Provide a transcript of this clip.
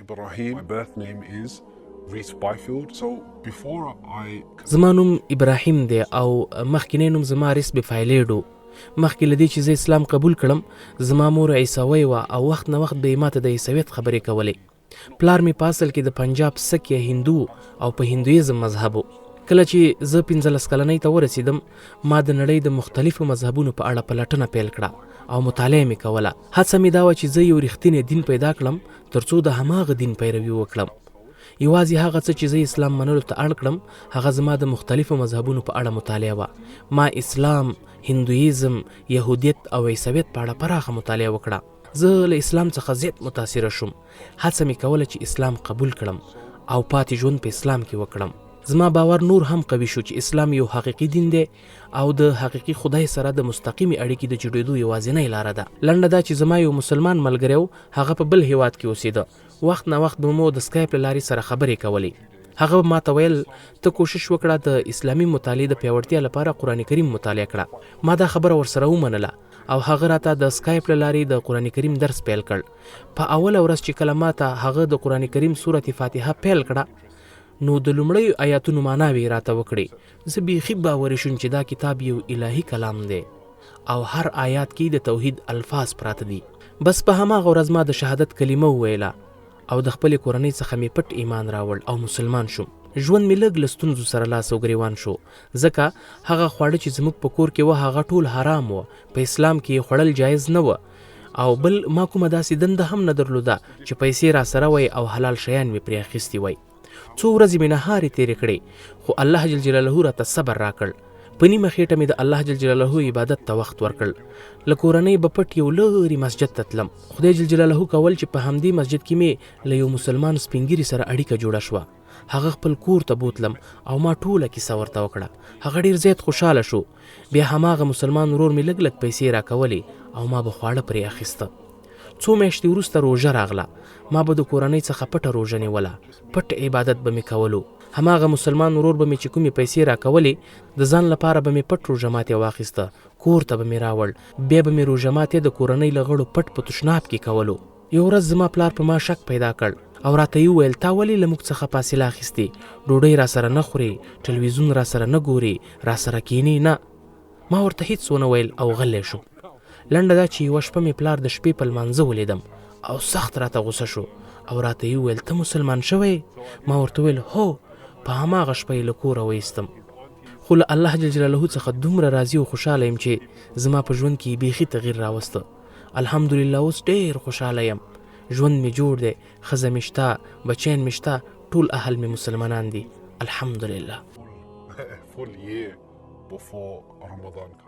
Ibrahim. My birth name is Reese Byfield. So before I زما نوم ابراهیم دی او مخکینی نوم زما ریس بفایلیډ و. مخکې له دې چې زه اسلام قبول کړم، زما مور عیسوۍ وه او وخت نه وخت به یې ماته د عیسویت خبرې کولې. پلار مې په اصل کې د پنجاب سک یا هندو و او په هندویزم مذهب و. کله چې زه 15 کلنۍ ته ورسېدم، ما د نړۍ د مختلفو مذهبونو په اړه پلټنه پیل کړه او مطالعه مې کوله. هڅه مې دا وه چې زه یو رښتینی دین پیدا کړم ترڅو د هماغه دین پیروي وکړم. یوازې هغه څه چې زه اسلام منلو ته اړ کړم، هغه زما د مختلفو مذهبونو په اړه مطالعه وه. ما اسلام، هندویزم، یهودیت او عیسویت په اړه پراخه مطالعه وکړه. زه له اسلام څخه زیات متاثره شوم. هڅه مې کوله چې اسلام قبول کړم او پاتې ژوند په اسلام کې وکړم. زما باور نور هم قوي شو چې اسلام یو حقیقي دین دی او د حقیقي خدای سره د مستقیمې اړیکې د جوړېدو یوازینۍ لاره ده. لنډه دا چې زما یو مسلمان ملګری و، هغه په بل هیواد کې اوسېده. وخت نا وخت به مو د سکایپ له لارې سره خبرې کولې. هغه به ماته ویل، ته کوشش وکړه د اسلامي مطالعې د پیاوړتیا لپاره قرآن کریم مطالعه کړه. ما دا خبره ورسره ومنله او هغه راته د سکایپ له لارې د قرآن کریم درس پیل کړ. په اوله ورځ چې کله ماته هغه د قرآن کریم سورة فاتحه پیل کړه، نو د لومړیو ایاتونو معناوې یې راته وکړې. زه بیخي باوري شوم چې دا کتاب یو الهي کلام دی او هر آیات کې د توحید الفاظ پراته دي. بس په هماغه ورځ ما د شهادت کلمه وویله او د خپلې کورنۍ څخه مې پټ ایمان راوړ او مسلمان شوم. ژوند مې لږ له ستونزو سره لاس او ګریوان شو، ځکه هغه خواړه چې زموږ په کور کې وه هغه ټول حرام وه، په اسلام کې یې خوړل جایز نه وه او بل ما کومه داسې دنده هم نه درلوده چې پیسې راسره وای او حلال شیان مې پرې اخیستي وای. څو ورځې مې نهارې تېرې کړې، خو الله جل جلاله راته صبر راکړ. په نیمه خېټه مې د الله جل جلاله عبادت ته وخت ورکړ. له کورنۍ به پټ یو لرې مسجد ته تلم. خدای جل جلاله کول چې په همدې مسجد کې مې له یو مسلمان سپینږیري سره اړیکه جوړه شوه. هغه خپل کور ته بوتلم او ما ټوله کیسه ورته وکړه. هغه ډېر زیات خوشحاله شو. بیا هماغه مسلمان ورور مې لږ لږ پیسې راکولې او ما به خواړه پرې اخیسته. څو میاشتې وروسته روژه راغله. ما به د کورنۍ څخه پټه روژه نیوله، پټ عبادت به مې کولو. هماغه مسلمان ورور به مې چې کومې پیسې راکولې، د ځان لپاره به مې پټ روژه ماتی واخیسته، کور ته به مې راوړ، بیا به مې روژه ماتی د کورنۍ له غړو پټ په تشناب کې کولو. یوه ورځ زما پلار په ما شک پیدا کړ او راته یې وویل، تا ولې له موږ څخه فاصله اخیستې، ډوډۍ راسره نه خورې، ټلویزیون راسره نه ګورې، راسره کینې نه؟ ما ورته هیڅ ونه ویل او غلی شوم. لنډه دا چې یوه شپه مې پلار د شپې په لمانځه ولیدم او سخت راته غوسه شو او راته یې وویل، ته مسلمان شوی؟ ما ورته وویل، هو. په هماغه شپه یې له کوره وایستم. خو له الله جل جلاله څخه دومره راضي او خوشحاله یم چې زما په ژوند کې یې بیخي تغیر راوسته. الحمدلله اوس ډېر خوشحاله یم. ژوند مې جوړ دی، ښځه مې شته، بچیان مې شته، ټول اهل مې مسلمانان دي. الحمدلله. Full year before Ramadan comes.